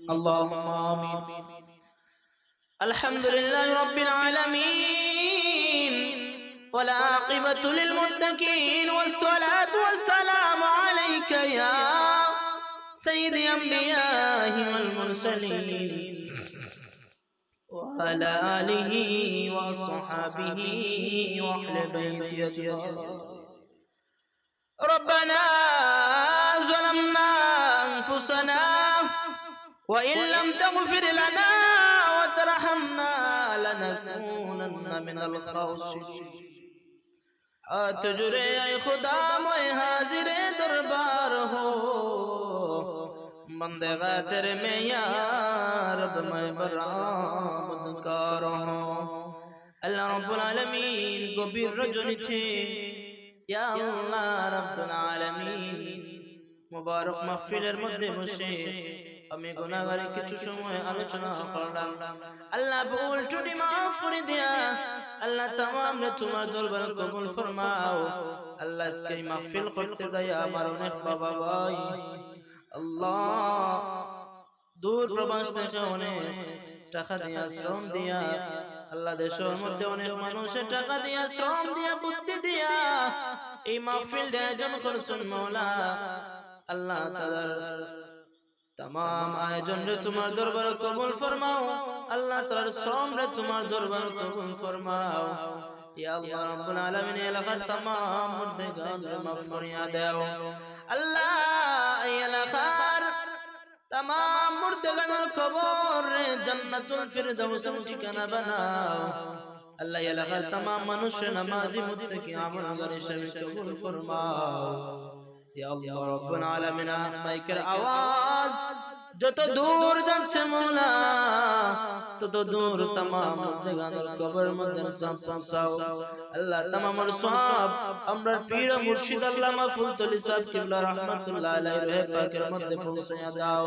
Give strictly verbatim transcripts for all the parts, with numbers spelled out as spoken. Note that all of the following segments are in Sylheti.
اللهم آمين. الحمد لله رب العالمين، والعاقبة للمتقين، والصلاة والسلام عليك يا سيد الأنبياء والمرسلين، وعلى آله وأصحابه وأهل بيته أجمعين. ربنا ظلمنا أنفسنا وإن لم تغفر لنا وترحمنا لنكونن من الخاسرين. ہاتھ جوڑے اے خدا، میں حاضر دربار ہوں، بندگی تیرے میں یا رب میں برآمدکار ہوں۔ আল্লাহ রাব্বুল আলামিন গভীর রজনীতে, ইয়া আল্লাহ রাব্বুল আলামিন, মুবারক মাহফিলের মধ্যে বসে আমি গুনাহগারে কিছু সময় আলোচনা করলাম। আল্লাহ, ভুল ত্রুটি মাফ করে দিয়া, আল্লাহ, তামামরে তোমার দরবারে কবুল ফরমাও। আল্লাহ, আজকে এই মাহফিল করতে যাইয়া আমার অনেক বাবা ভাই, আল্লাহ, দূর প্রবাস থেকে অনেক টাকা দিয়া, শ্রম দিয়া, আল্লাহ, দেশের মধ্যে অনেক মানুষে টাকা দিয়া, শ্রম দিয়া, বুদ্ধি দিয়া এই মাহফিলটা আয়োজন করছইন, মাওলা। আল্লাহ, তারার তামাম আয়োজনরে তোমার দরবারে কবুল ফরমাও। আল্লাহ, তারার শ্রমরে তোমার দরবারে কবুল ফরমাও। ইয়া আল্লাহ রাব্বুল আলামিন, এই এলাকার তামাম মুর্দেগানরে মাফ করিয়া দেও। আল্লাহ, এই এলাকার তামাম মুর্দেগানর কবররে জান্নাতুল ফিরদাউসর ঠিকানা বানাও। আল্লাহ, এই এলাকার তামাম মানুষরে নামাজি মুত্তাকি আমলগার হিসাবে কবুল ফরমাও। ইয়া আল্লাহ রাব্বুল আলামিন, মাইকের আওয়াজ যত দূর যাচ্ছে মাওলা, তত দূর তামাম মুর্দেগানর কবরর মধ্যে সওয়াব পৌঁছাও। আল্লাহ, তামামর সওয়াব আমরার পীর মুর্শিদ আল্লামা ফুলতলি সাহেব কিবলা রহমাতুল্লাহ আলাইহির রুহে পাকের মধ্যে পৌঁছাইয়া দাও।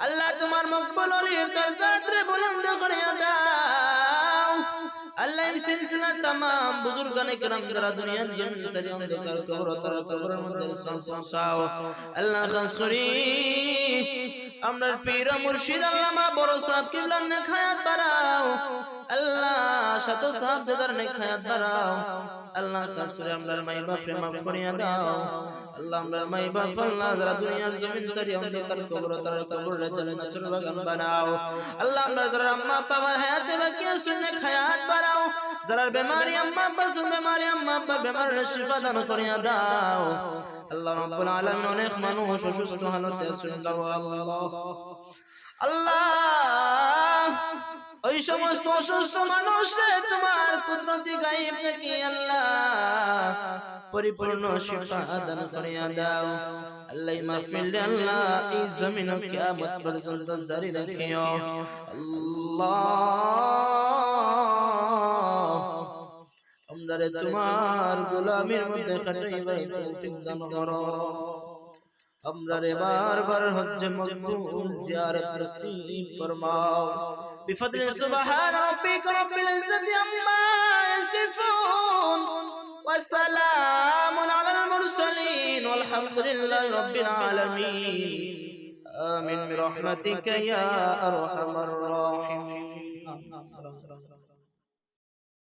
আল্লাহ, তোমার মকবুল ওলির দরজাতরে বুলন্দ করিয়া দাও। আল্লাহ, এই সিলসিলার তামাম বুজুর্গানে কেরাম যারা দুনিয়ার জমিন ছাড়ি অন্ধকার কবর, তারার কবরর মধ্যে সওয়াব পৌঁছাও। আল্লাহ, খাস করি আমরার পীর মুর্শিদ আল্লামা বড় সাহেব কিবলার নেক হায়াত বাড়াও। আল্লাহ, শত সাহেব দাদার নেক হায়াত বাড়াও। আল্লাহ, খাস করি আমরার মাই বাপরে মাফ করিয়া দাও। আল্লাহ, আমরার মাই বাপ, আল্লাহ, যারা দুনিয়ার জমিন ছাড়ি অন্ধকার কবর, তারার কবররে জান্নাতুল বাগান বানাও। আল্লাহ, আমরার যারা আম্মা আব্বা হায়াতে বাকি আছইন, নেক হায়াত বাড়াও। যারার বেমারি আম্মা আব্বা আছইন, বেমারি আম্মা আব্বা বেমাররে শিফা দান করিয়া দাও। আল্লাহ রাব্বুল আলামিন, অনেক মানুষ অসুস্থ হালতে আছইন, আল্লাহ, আল্লাহ, ওই সমস্ত অসুস্থ মানুষরে তোমার কুদরতি গাইব থাকি আল্লাহ পরিপূর্ণ শিফা দান করিয়া দাও। আল্লাহ, এই মাহফিলরে আল্লাহ এই জমিনো কিয়ামত পর্যন্ত জারি রাখিও। আল্লাহ, আমরারে তোমার গোলামির মধ্যে খাটাইবার তৌফিক দান করো। আমরারে বারবার হজ্জে মকবুল জিয়ারত নসিব ফরমাও। بفضل سبحان ربك رب العزة عما يصفون وسلام على المرسلين والحمد لله رب العالمين. آمين برحمتك يا أرحم الراحمين.